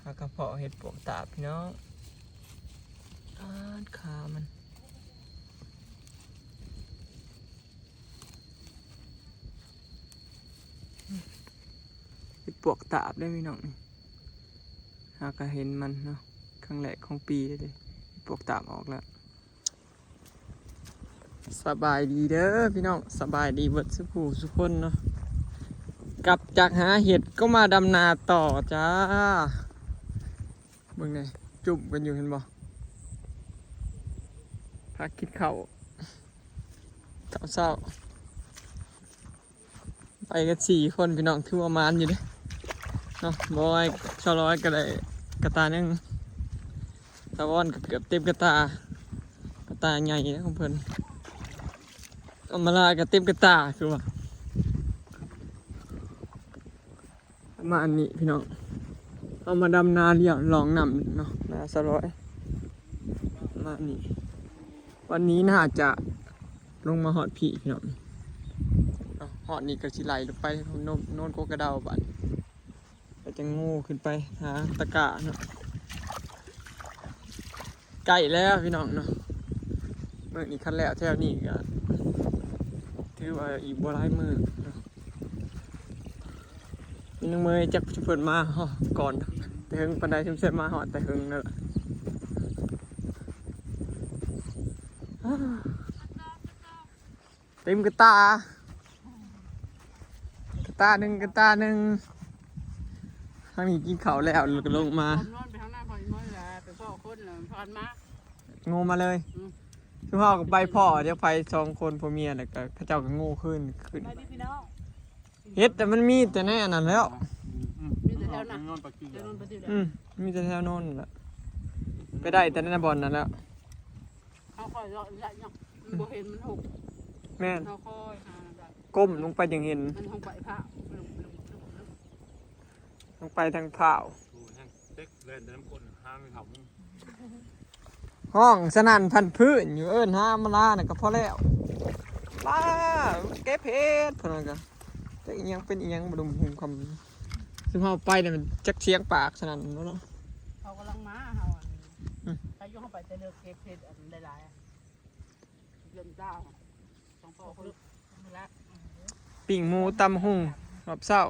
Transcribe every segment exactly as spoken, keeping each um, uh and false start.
ปลากระเพาะเห็ดปวกตาบพี่น้อง อาด ขามัน เห็ดปวกตาบได้พี่น้อง หากะเห็นมันเนาะ ครั้งแรกของปีเลย เห็ดปวกตาบออกแล้ว สบายดีเด้อพี่น้อง สบายดีเบิดสุผู้สุคนเนาะ กลับจากหาเห็ดก็มาดำนาต่อจ้า เบิ่งแหน่ จุ่มกันอยู่เห็นบ่ พักกินข้าว ข้าวเช้า ไปกันสี่คนพี่น้อง ถือว่าหมานอยู่เด้เนาะ บอย ชาวร้อยก็ได้กระตาหนึ่ง ตาวอนก็เกือบเต็มกระตา กระตาใหญ่นะของเพิ่น เอามาลาก็เต็มกระตาคือว่า ประมาณนี้พี่น้อง เอามาดำนาเลี้ยงลองน้ำเนาะ นาสะร้อย ประมาณนี้ วันนี้น่าจะลงมาฮอดพี้พี่น้อง เนาะ ฮอดนี่ก็สิไหลลงไปโน่น โน่นกกกระเดาบัด ก็จะงูขึ้นไปหาตะกร้าเนาะ ใกล้แล้วพี่น้องเนาะ มื้อนี้คันแล้วแถวนี้ก็ ถือว่าอีกบ่หลายมื้อเนาะ น้องเมยจักสิเพิ่นมาฮอดก่อน แต่เฮิงปานใด สงสัยมาฮอดแต่เฮิงนั่นแหละ เต็มกระตา กระตาหนึ่ง กระตาหนึ่ง ทางนี้กินข้าวแล้ว แล้วก็ลงมา นอนไปทางหน้าพออีกมื้อละ ไปพ้อคนน่ะผ่านมา งูมาเลย อืม คือเฮาก็ไปพ้อเดี๋ยวไปสองคนผัวเมีย แล้วก็เขาเจ้าก็งูขึ้น ขึ้น ไปดิพี่น้อง เห็ดแต่มันมีแต่ในอันนั้นแล้ว มีแต่แถวนั้น นอนปากกิ่ง แต่นอนปากกิ่ง อืม มีแต่แถวโน่นแหละ ไปได้แต่ในบ่อนนั้นแล้ว เขาคอยเลาะเลาะเนาะ มันบ่เห็นมันหก แม่น เขาคอยหาแบบ ก้มลงไปยังเห็น มันห้องไปพระลงลงลงลง ลงไปทางเท้า โอ้ย แห้งเต็กเลย แต่น้ำก้นห้ามไม่เท่ามึง ห้องสนั่นพันพื้นอยู่ เอิ้นหามาลาน่ะก็พอแล้ว ลา เก็บเห็ด เพิ่นว่าก็ จักอีหยังเป็นอีหยังบ่รู้ หุมคำ ซึ่งเฮาไปเนี่ยมันจักเสียงปากสนั่นเนาะ เขากำลังมา เฮาอัน อืม ไปอยู่ เฮาไปแต่เลิกเก็บเห็ดอันหลายๆ อัน เดือนเก้า สองพ่อคนละ ปิ้งหมูตำบักหุ่งรอบเช้า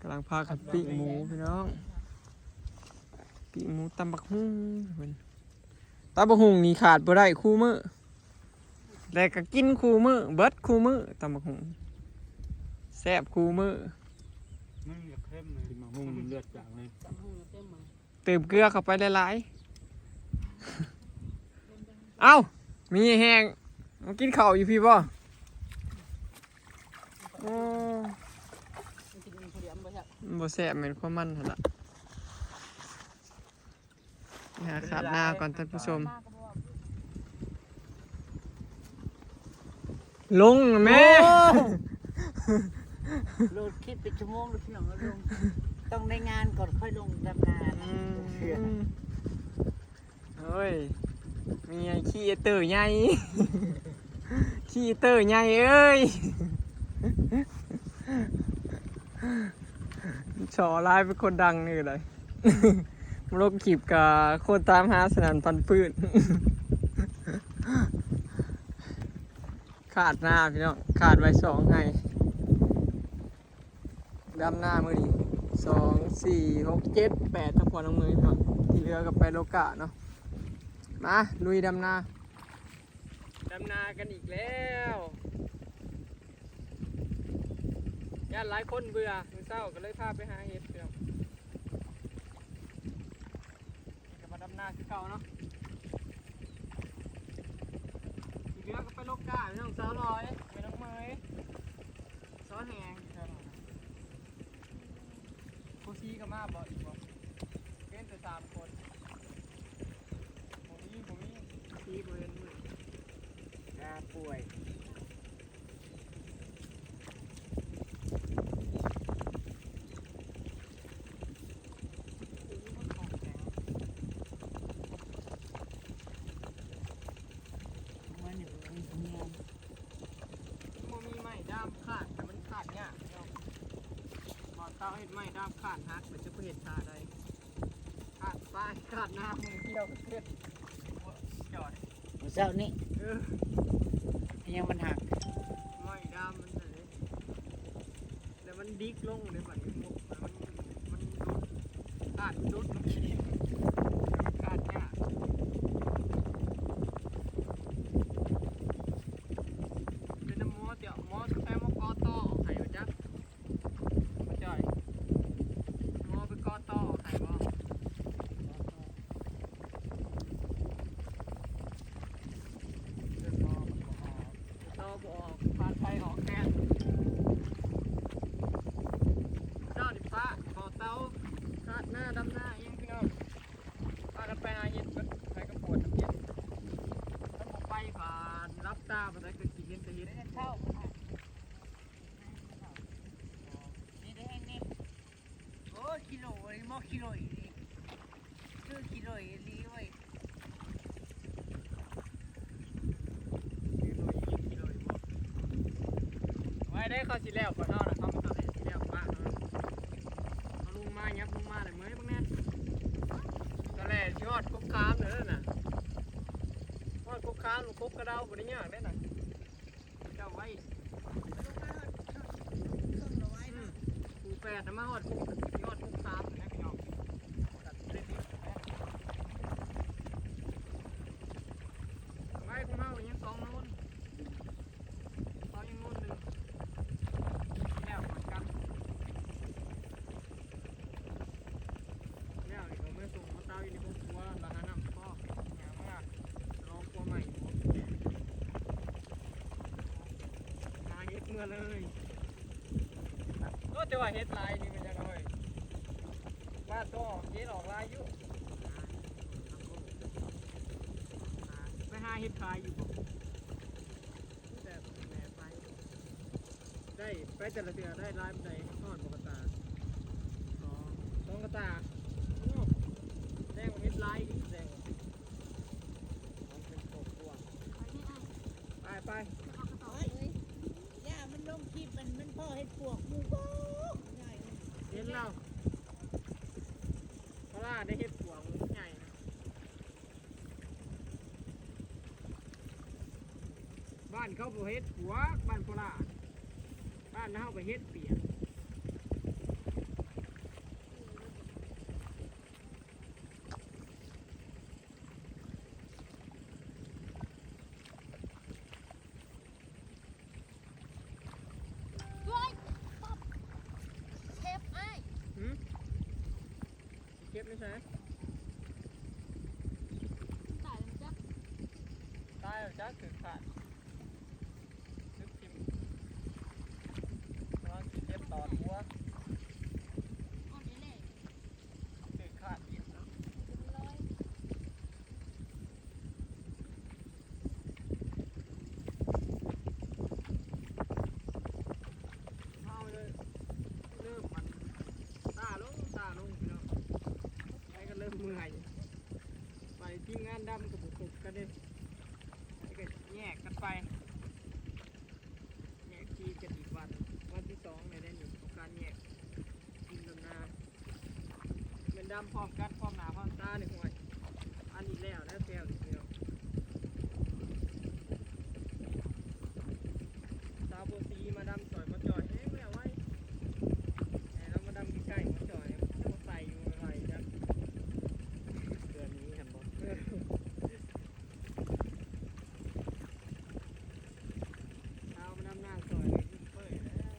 กำลังพากันปิ้งหมูพี่น้อง ปิ้งหมูตำบักหุ่งเพิ่น ตำบักหุ่งนี่ขาดบ่ได้คู่มื้อ และก็กินคู่มื้อ เบิดคู่มื้อ ตำบักหุ่ง แซ่บคู่มื้อ มันอยากเข้มเลย กินบักหุ่งมันเลือดจางเลย ตำบักหุ่งเข้มเลย เติมเกลือเข้าไปหลายๆ เอ้า มีแฮง มากินข้าวอยู่พี้บ่ โอ้ มันกินคนเดียวมันบ่แซ่บ มันบ่แซ่บ แม่นความมันหั่นล่ะ หาขาดหน้าก่อนท่านผู้ชม ลงนะแม่ โอ้ โหลดคลิปเป็นชั่วโมงเลยพี่น้อง ลง ต้องได้งานก่อนค่อยลงดำนานะ อืม เฮ้ย มีไอ้ขี้เตอร์ใหญ่ ขี้เตอร์ใหญ่เอ้ย ชอร้ายเป็นคนดังนี่เลย มาลงคลิปกับคนตามหาสนั่นพันธุ์พืช ขาดหน้าพี่น้อง ขาดไว้สองไร่ ดำนามื้อนี้ สอง สี่ หก เจ็ด แปด ทั้งพอทั้งมือพี่น้อง ที่เหลือก็ไปโลกาเนาะ มา ลุยดำนา ดำนากันอีกแล้ว ย่านหลายคนเบื่อ มื้อเช้าก็เลยพาไปหาเห็ดพี่น้อง ก็มาดำนาคือเก่าเนาะ อีกแล้วก็ไปโลกาพี่น้อง สาวลอย ไปน้องเมย ซ้อนแหง โคซีก็มาบ่อีกบ่ เป็นแต่สามคน ผมมี ผมมี ซีบ่เห็นมือ ตาป่วย มันอยู่ในเมือง มันบ่มีไม้ด้ามขาด แต่มันขาดยากเนาะ บอล เตาเฮ็ดไม้ดามขาดหัก มันจะไปเฮ็ดท่าใด ขาดปลายขาดหน้ามือเดียวก็เสร็จ จอย มื้อเช้านี้ เออ ยังมันหัก ไม้ดามมันเลย แล้วมันดิกลงเลยบัดนี้ มัน มันดุด ขาดมันดุด มันขีด มันขาดยาก เป็นน้ำมอเดี๋ยวมอใช้มอกอต่อออกไข่จัก บ่จ่อย มอไปกอต่อไข่บ่ ต่อบ่ออก ผ่านไฟออกแทน เจ้าดิฟ้า ขอเตา คาดหน้าดำหน้าเองพี่น้อง พากันไปหาเห็ดก่อน ไปกระปวดน้ำเย็น ถ้าบ่ไปผ่านรับตาบ่ได้ก็สิเห็นแต่เห็ด เช้า นี่ได้แห้งนี่ โอ้ย กิโลเลย มอกิโลอีกนี่ คือกิโลอีหลีเว้ย ไว้ได้เขาสิแล้วก่อนเนาะ เขามาตอนแรกสิแล้วป้าเนาะ เขาลงมา ยับลงมาเลย เมื่อยบ้างแน่ ตอนแรกสิฮอดกกขามเลยน่ะ ฮอดกกขาม กกกระเดาบ่ได้ยากเด้น่ะ เจ้าไว้ อืม กูแปดนะ มาฮอดกก ฮอดกกขามนะพี่น้อง ไว้ของเฮายังสองโลน เขายังโลนหนึ่ง แล้วเหมือนกัน แล้วนี่ก็เมื่อส่งมาเต้าอยู่ในครอบครัว ราคาน้ำก็งามมาก รอครัวใหม่อยู่ หาเห็ดเมื่อเลย โอ้ แต่ว่าเห็ดหลายนี่มันยังน้อย บ้านก็ออกเห็ดออกหลายอยู่ ไปหาเห็ดขายอยู่บ่ แต่แม่ไป ได้ไปแต่ละเทื่อได้หลายปานใด นอนบ่กระตา อ๋อ สองกระตา โอ้ แดงเห็ดหลายอีกแดง มันเป็นครอบครัว ไป ไป เอากระต่อ เฮ้ย ย่ามันลงคลิป มัน มันพ่อเห็ดปวกหมู่บ่ ใหญ่เลย เห็นแล้ว เพราะว่าได้เห็ดปวกมันใหญ่นะ บ้านเขาบ่เฮ็ดปวก บ้านโคราช บ้านเฮาก็เฮ็ดเปียก ด้วย ป๊อป เชฟอ้าย หืม เก็บไม่ใช่ ตายแล้วจ้ะ ตายแล้วจ้ะ คือขาด นึกพิมพ์ กำลังสิเก็บตอนหัว อ่อนแอเลย คือขาดอีกเนาะ เอาเลย เริ่มมัน ซาลง ซาลงพี่น้อง ไปกันเริ่มเมื่อย ไปทีมงานดำกับบุกกันเลย ไปกันแยกกันไป แยกทีมกันอีกวัน วันที่สองเลยได้หนึ่งของการแยกทีมดำนา เป็นดำพร้อมกัน พร้อมหน้าพร้อมตาเลยห่วย อันนี้แล้วนะแถวนี้เนาะ สาวโบซีมาดำสอยมาจ่อยแห้งแล้วไว้ แต่เรามาดำใกล้ๆมาจ่อย มาใส่อยู่ไวๆจ้ะ เดือนนี้เห็นบ่ เออ เอามาดำหน้าซอยเลยเปิดแล้ว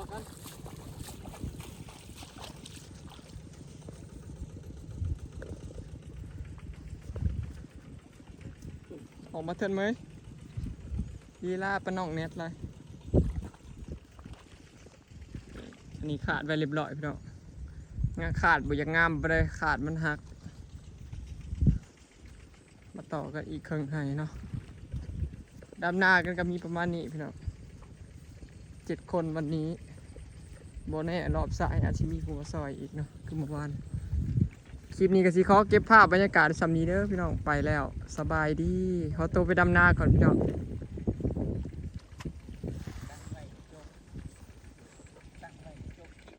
ออกมาเถิดเมย ลีลาปะน้องแนทเลย อันนี้ขาดไว้เรียบร้อยพี่น้อง งาขาดบ่อยากงามบ่ได้ ขาดมันหัก มาต่อกันอีกเครื่องไห้เนาะ ดำนากันก็มีประมาณนี้พี่น้อง เจ็ดคนวันนี้ บ่แน่รอบสายอาจสิมีผู้มาซอยอีกเนาะ คือเมื่อวาน คลิปนี้ก็สิขอเก็บภาพบรรยากาศส่ำนี้เด้อพี่น้อง ไปแล้ว สบายดี ขอตัวไปดำนาก่อนพี่น้อง